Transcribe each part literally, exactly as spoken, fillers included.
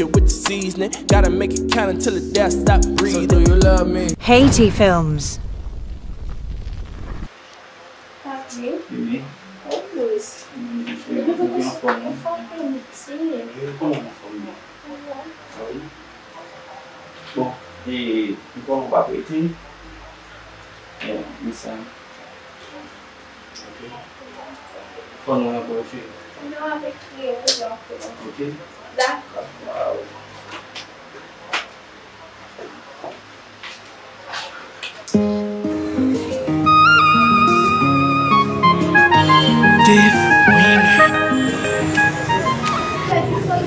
With the seasoning, gotta make it count until the day I stop breathing. So do you love me? Haiti Films. Papi, kòman w ye? Ou anfòm, non? Anfòm, wi. Kòman w anfòm, non? Wi. Bon, e, ou konnen w pa prete? Bon, men sa. Ok. Fò nou rankontre. Non, avèk kiyè, wi, donk. Ok. Dakò. Wow. Dave Winner. Ou pa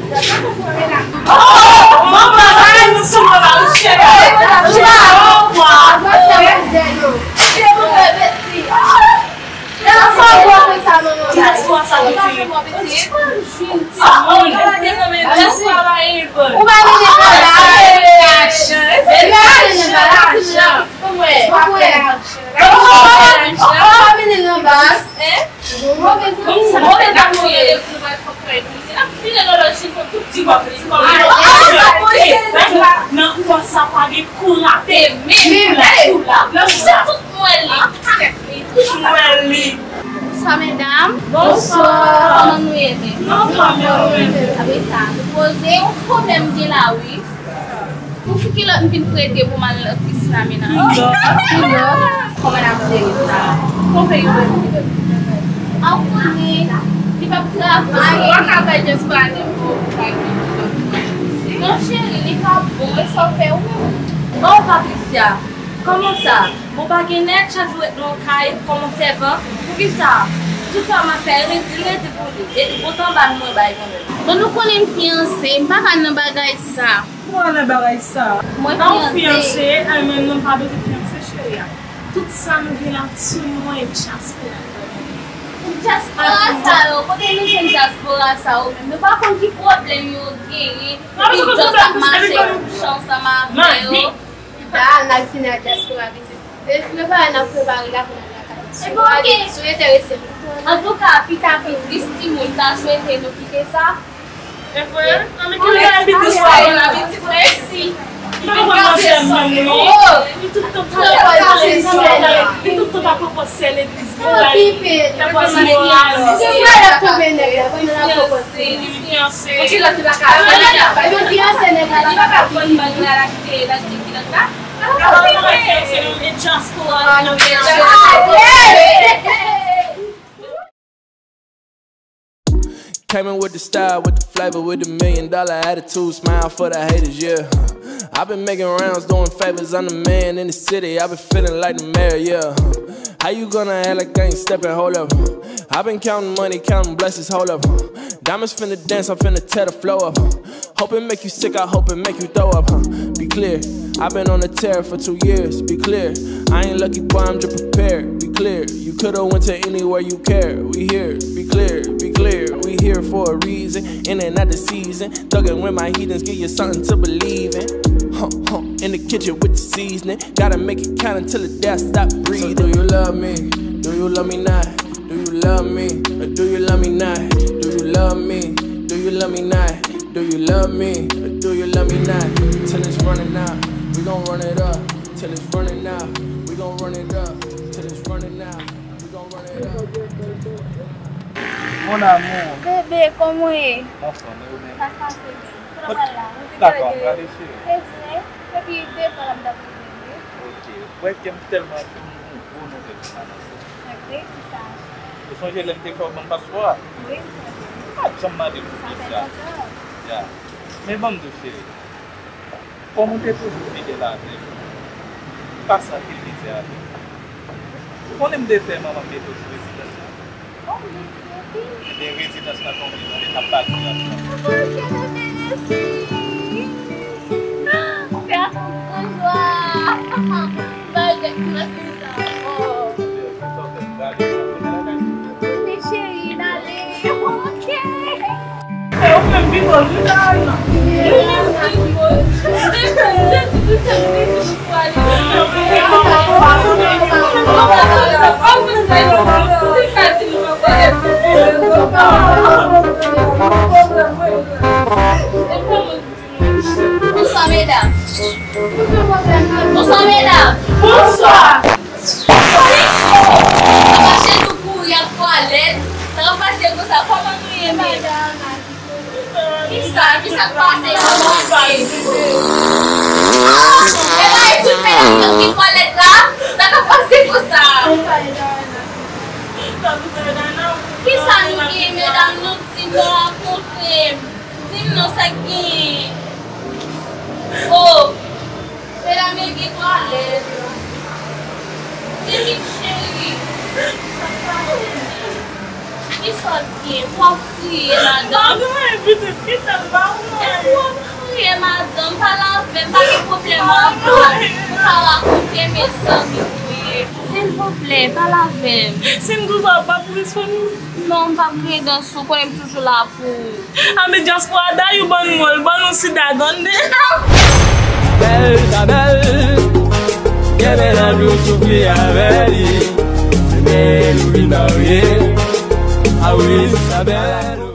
vin nan bas. Ou pa vin nan bas. Move zam. Move zam. Nan fwa sa pa gen kouraj. Bonswa, medam. Bonswa. Kòman nou ye menm? Apre sa, nou poze, yon pwoblèm gen la, wi. Yon ti kilòt m vin prete pou m al pisin la, medam. Kilòt? Kilòt? Kòman n ap jere sa? Kòman fè yon kilòt? A, ou konnen, li p ap travay. Ou pa ka bay dyaspora nenpòt bagay. Non, cheri, li pa bon. E sa w fè ou menm? Oh, Patricia, kòman sa? Bon, pa gen nèg, chak jou ret nan yon kay kòm yon sèvant. Poukisa? Tout sa m ap fè, redi, redi pou li. E bòt anba m mwen bay mwen menm. Bon, nou konnen m fiyanse, m pa ka nan bagay sa. Ou pa nan bagay sa. Mwen fiyanse. An fiyanse, ay, men nou pa bezwen fiyanse, cheri a. Tout sa nou gen la, sou nou an, e dyaspora. Dyaspora sa yo, kote nou jwenn dyaspora sa yo menm? Nou pa konn ki pwoblèm yo genyen. Epi djòb sa ap mache, ou kouche ansanm avè yo. Pita, n al fini ak dyaspora, pitit. E prepare, n ap prepare la pou n al lakay. Si w enterese. Antouka, pita pi tris, timoun, ta swete nou kite sa. E vre? Ann, men ki bagay pi tris sa? Li tout tan pran sè menm, wi. Li tout tan pran sè legliz. Li tout tan pran sè legliz. Came in with the style, with the flavor, with the million dollar attitude, smile for the haters, yeah. I've been making rounds, doing favors, I'm the man in the city, I've been feeling like the mayor, yeah. How you gonna act like I ain't stepping, hold up, huh? I've been counting money, counting blessings, hold up, huh? Diamonds finna dance, I'm finna tear the flow up, huh? Hope it make you sick, I hope it make you throw up, huh? Be clear, I've been on a tear for two years, be clear. I ain't lucky, boy, I'm just prepared, be clear. You coulda went to anywhere you care, we here, be clear, be clear. We here for a reason, in and out the season. Thuggin' with my heathens, give you something to believe in. Huh, huh, in the kitchen with the seasoning. Gotta make it count until the day I stop breathing. So do you love me? Do you love me not? Do you love me? Or do you love me not? Do you love me? Do you love me not? Do you love me? Or do you love me not? Till it's running out, we gon' run it up. Till it's running out, we gon' run it up. Till it's running out, we gon' run it up. Mon amour. Bebe, kòman w ye? Anfòm, e ou menm? Sa pase byen. Kòman w la? Ou te pale de... Dakò, m prale, cheri. Se vre? Epi devan la m t ap rive, wi. Ok. Ou wè ke m tèlman fin gwo nouvèl sa nan sè. Sa vre? Kisa? Ou sonje lè m te fè w bann paspò a? Wi, m sonje. M pa t janm mande pou sa. Sa fè lontan. Ya. Men ban m di w, cheri. Kòm ou te toujou fidèl avè m, m pa santi l mizè avè m. Ou konnen m te fè manman m mete w sou rezidans la. Oh, mèsi anpil. Ebyen, rezidans la tonbe, tande, n ap pati ansanm. Oh, Bondye, bebe, mèsi. Fè a pou jwa. Bondye, mèsi. Oh. Mèsi, cheri, n ale. Ok. E ou menm pi bèl wi la, non? Ou menm pi bèl. Ou te fè, ou te di pou tèt li pou ale. Ou te ka di nou pa pale. E kòman? Medam. Bonswa, medam. Bonswa. Sa mache nou kouri ak twalèt. Sa ka pase konsa, kòman nou ye menm? Kisa, kisa k pase? Kòman se? E pa etid medam yo ki twalèt la? Sa ka pase konsa? Kisa nou gen, medam? Nou di non, rakonte m. Di m non, sa k genyen. Oh, medam, e gen twalèt. Temi cheri. Kisa w gen? Pou w ap kriye, madanm. Epi w ap kriye, madanm. Pale avè m, pa gen pwoblèm avè w. Ou ka rakonte mezanmi kriye. Silvouplè, pale avè m. Si m di w sa, w p ap responn. Non, m p ap griyen dan sou, konnen m toujou la pou ou. Anben dyaspora, dayou ban nou l, ban nou sida, tande. Bèl Isabèl, gen mennaj ou soufri avè li. Men nou vin marye. A wi, Isabèl.